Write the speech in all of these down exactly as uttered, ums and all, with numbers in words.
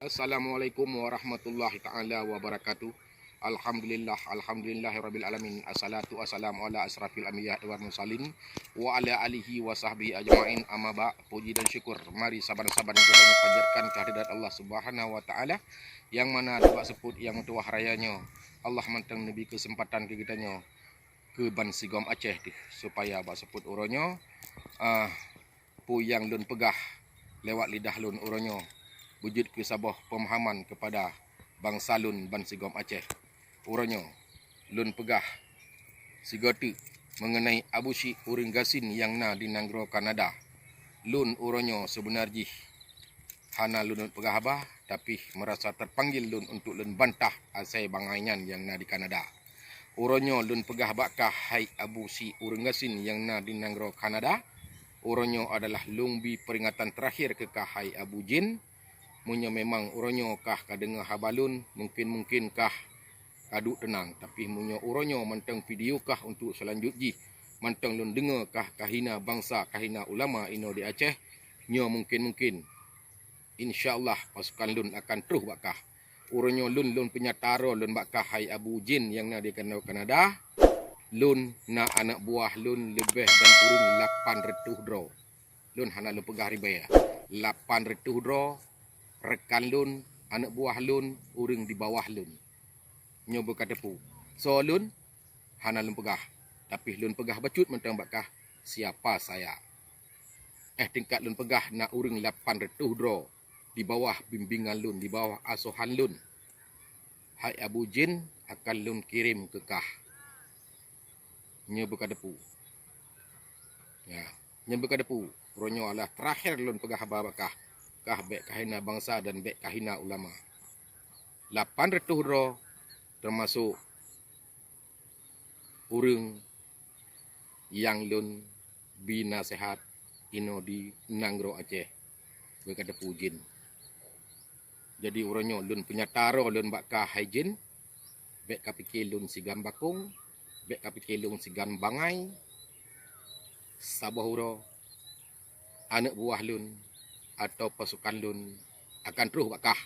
Assalamualaikum warahmatullahi taala wabarakatuh. Alhamdulillah, alhamdulillahirabbil alamin. Assalatu wassalamu ala asyrafil anbiya wal mursalin wa ala alihi wa sahbihi ajmain. Amma ba, puji dan syukur mari saban-saban geutanyoe panjatkan kehadirat Allah Subhanahu wa taala, nyang mana di bak seupôt nyang meutuwah raya nyoe Allah mantong neubri keuseumpatan keu geutanyoe keu bansigom Aceh teuh, supaya bak seupôt uroe nyoe, ah, peue nyang lôn peugah lewat lidah lôn uroe nyoe beujeuet keu saboh peumahaman keupada bansa lôn bansigom Aceh. Uroe nyoe lôn peugah sigoe teuk meungeunai Abu Syik ureuëng gasien nyang na di nanggroe Kanada. Lôn uroe nyoe seubeuna jih hana lôn peugah haba, tapi meurasa teupanggil lôn untuk lôn bantah asai bangai nyan nyang na di Kanada. Uroe nyoe lôn peugah bak kah, hai Abu Syik ureuëng gasien nyang na di nanggroe Kanada, uroe nyoe adalah lôn bi peuringatan teurakhir keu kah, hai Abu Jin. Meunyoe memang uroe nyoe kah ka deungoe haba lôn, mungken-mungken kah ka duek teunang. Tapi meunyoe uroe nyoe mantong video kah untuk seulanjut jih mantong lôn deungoe kah kahina bansa, kahina ulama inoe di Aceh, nyoe mungken-mungken, insya Allah, pasukan lôn akan troh bak kah. Uroe nyoe lôn, lôn peunyata droe lôn bak kah, hai Abu Jin nyang na di Kanada. Lôn na aneuk buah lôn leubeh dan kureueng lapan reutôh droe. Lôn hana lôn peugah ribèe. Lapan reutôh droe rekan lôn, aneuk buah lôn, ureuëng di bawah lôn. Nyoe beukateupeu. Soe lôn? Hana lôn peugah. Tapi lôn peugah bacut mantong bak kah, siapa saya. Eh, tingkat lôn peugah na ureuëng lapan reutôh droe di bawah bimbingan lôn, di bawah asohan lôn. Hai Abu Jin, akan lôn kirém keu kah. Nyoe beukateupeu. Ya, nyoe beukateupeu. Uroe nyoe adalah teurakhir lôn peugah haba bak kah. Kah bék kahina bansa dan bék kahina ulama. Lapan reutôh droe, teumasok ureuëng nyang lôn bi naseuhat inoe di nanggroe Aceh, beukateupeu Jin. Jadi uroe nyoe lôn peunyata droe lôn bak kah, hai Jin, bék kapike lôn sigan bakong, bék kapike lôn sigan bangai. Saboh uroe aneuk buah lôn atau pasukan lôn akan troh bak kah.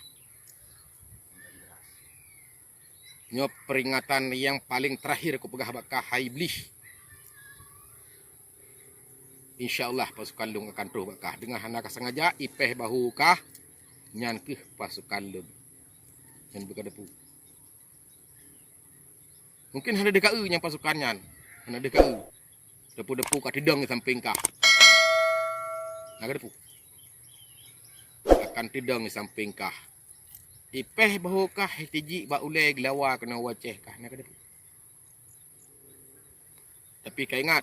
Nyoe peuringatan nyang paleng teurakhir kupeugah bak kah, hai Iblih. Insya Allah pasukan lôn akan troh bak kah. Deungon hana ka sengaja ipéh bahu kah, nyan kheueh pasukan lôn. Nyan beukateupeu. Mungken hana deuh ka-eu nyang pasukan nyan. Hana deuh ka-eu. Depu-depu ka teudong di sampéng kah. Na kateupeu. Akan teudong di sampéng kah. Ipéh bahu kah tijik bak ulée geulawa keunoe u Aceh kah. Na kateupeu. Tapi ka ingat,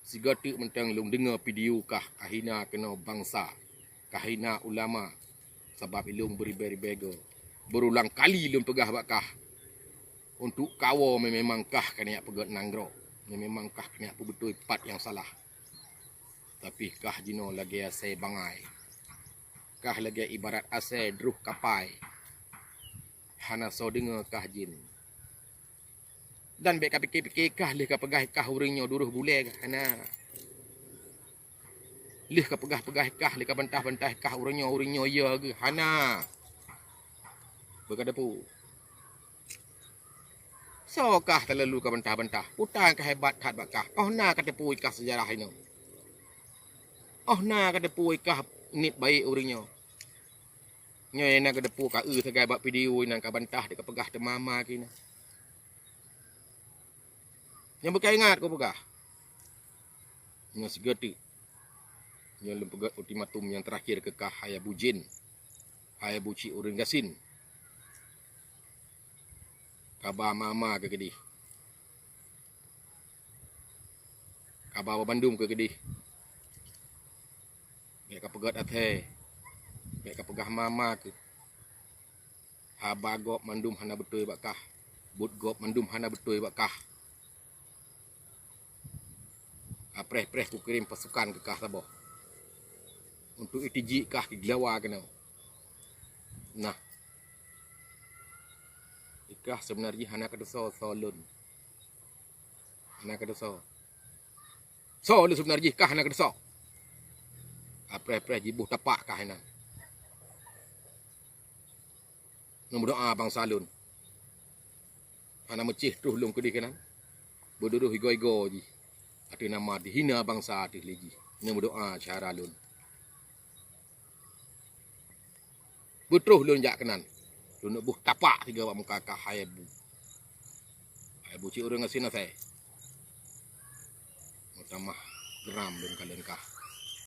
sigoe teuk mantong lôn deungoe video kah kahina keunoe bansa, kahina ulama, sabab ilôn beuribée-ribée goe. Beurulang kali lôn peugah bak kah, untuk kawoe memang kah keuneuk peugét nanggroe, memang kah keuneuk peubeutôi pat nyang salah. Tapi kah jinoe lagée asée bangai, kah lagée ibarat asée droh kapai. Hana soe deungoe kah Jin. Dan bék kapike-pike kah lheueh kapeugah kah ureuëng nyoe duroh bulée kah, hana. Lheueh kapeugah-peugah kah, lheueh kabantah-bantah kah ureuëng nyoe, ureuëng nyoe ya geuh, hana. Beukateupeu. Soe kah talalu kabantah-bantah? Peue nyang ka hebat that bak kah? Oh na kateupeu kah seujarah inoe. Oh na kateupeu kah niet baék ureuëng nyoe. Nyoe na kateupeu ka eu sagai bak video inan kabantah dek kapeugah teuma ma kina. Nyang beukaingat kupeugah. Nyoe sigoe teuk. Nyoe lôn peugét ultimatum nyang teurakhir keu kah hai Abu Jin, hai Abu Cik ureuëng gasien. Kaba ma-ma keu keudeh. Kaba bandum keu keudeh. Bék kapeugét até. Bék kapeugah ma-ma keu. Haba gob mandum hana beutôi bak kah. Buet gob mandum hana beutôi bak kah. Apreh-preh kukirém pasukan keu kah saboh. Untuk itijik kah keu geulawa keunoe. Nah. Ikah seubeuna jih hana kateusoe soe lôn. Hana kateusoe. Soe lôn seubeuna jih kah hana kateusoe. Apreh-preh jiboh tapak kah inan. Neumeudoa bansa lôn. Hana meucéh troh lôn keudeh keunan. Beudôh-dôh igoe-igoe jih. Ateueh nama dihina bansa ateueh lé jih. Neumeudoa syedara lôn. Beutroh lôn jak keunan. Lôn neuk boh tapak tiga bak muka kah hai bu. Hai bu cit ureuëng asin asai. Meutamah geram lôn kalon kah.